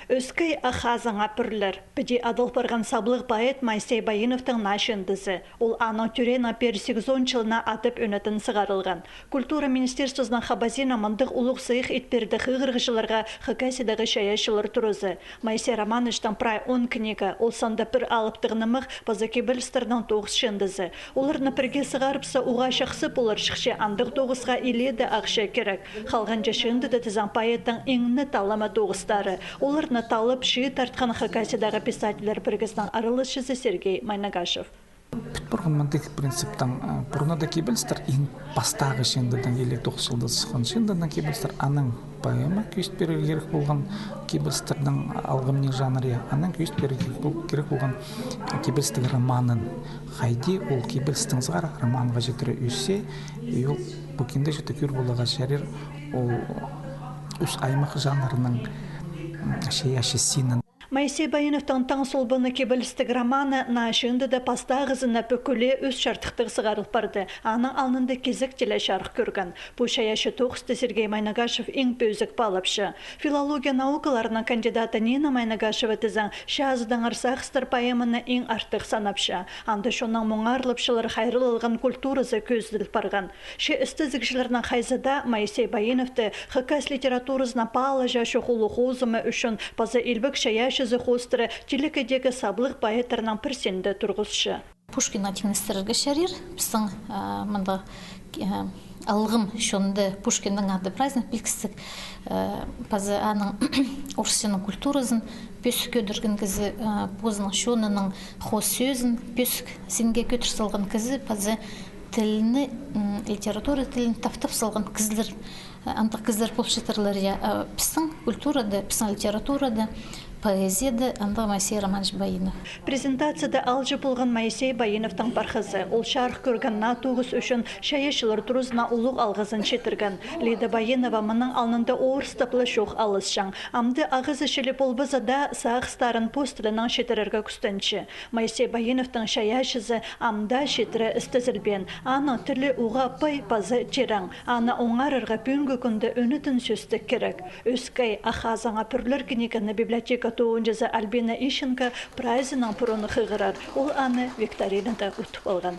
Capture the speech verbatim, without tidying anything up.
«Ӧскей ах азаңа пӱрлер» — піди адал парған саблығ поэт Моисей Баиновтың наа чыындызы. Ол аның тӧреенің пеер сигізон чылына адап ӧнетін сығарылған. Культура министерствозының хабазиине мындағ улуғ сыйых ит пирді хығырығҷыларға Хакасиядағы чайаачылар туразы. Моисей Романовичтің прай он книга, ол санда пір алыптығ нымах паза кибелістернің тоғыс чыындызы. Оларны пірге сығарыпса, уғаа чахсы поларҷых, че андағ тоғысха илееде ахча кирек. Халғанҷы чыындыда тізең поэттің иң не талама тоғыстары. Оларны таллап, чыы тартхан Хакасиядағы писательлер пірігізінің араласчызы Сергей Майнагашев. Пӱт парған мындағ принциптең, а, пурнада кибелістер иң пастағы чыындыдаң, илееде тоғыс чылда сыххан чыындыдаң кибелістер, анаң поэма кӧзіт пирерге кирек полған, кибелістернің алғымнығ жанры, анаң кӧзіт пирерге кирек пол-, кирек полған кибелістіг романын. Хайди ол кибелістең сығара романға читіре ӧссе, и ол пу кинде читі кӧр поларға чарир, ол ӱс аймах жанрының, м, чайаачы синін. Моисей Баиновтың «Таң солбаны» кибелістіг романы наа чыындыда пастағызына пӱкӱле ӱс чардыхтығ сығарыл парды. Аның алнында кизек тілі чарых кӧрген. Пу чайаачы тоғысты Сергей Майнагашев иң пӧзік паалапча. Филология наукаларының кандидаты Нина Майнагашева тізең, чазыдаңар сағыстар поэманы иң артых санапча. Анда чонның муңарлапчалар хайраллалған культуразы кӧзіділ парған. Че істезігҷілернің хайзы даа Моисей Баиновты хакас литературазына паалаҷаң чох улуғ хозымы ӱчӱн паза илбек чайаачызы хоостыра тилекейдегі саблығ поэттернің пірсінде турғысча. Пушкиннең тиңнестірерге чарир. Пістің, а, мында, а, алғым чонда Пушкиннің ады праздник пілдістіг, а, паза аның орыс чонының культуразын пӧзік кӧдірген кізі, а, позының чонының хоос сӧзін пӧзік синге кӧдір салған кізі, паза тілні, м, литература тілін таптап салған кізілер, а, андағ кізілер полчатырлар, я. А пістің культурада, пістің литературада, поэзияда андағ Моисей Романович Баинов. Презентацияда алҷы полған Моисей Баиновтың пархазы. Ол чарых кӧрген наа тоғыс ӱчӱн чайаачылар туразына улуғ алғызын читірген. Лида Баинова мының алнында орыстап ла чох алысчаң. Амды ағазы чіли полбаза даа, сағыстарын пос тілінең читірерге кӱстенче. Моисей Баиновтың чайаачызы ам даа читіре істезілбеен. Аның тілі уғаа пай паза тирең. Аны оңарарға пӱӱнгі кӱнде ӧнетін сӧстіг кирек. «Ӧскей ах азаңа пӱрлер» книганы библиотека тоғынҷызы Альбина Ищенко прайзынаң пурун хығырар. Ол аны викторинада утып алған.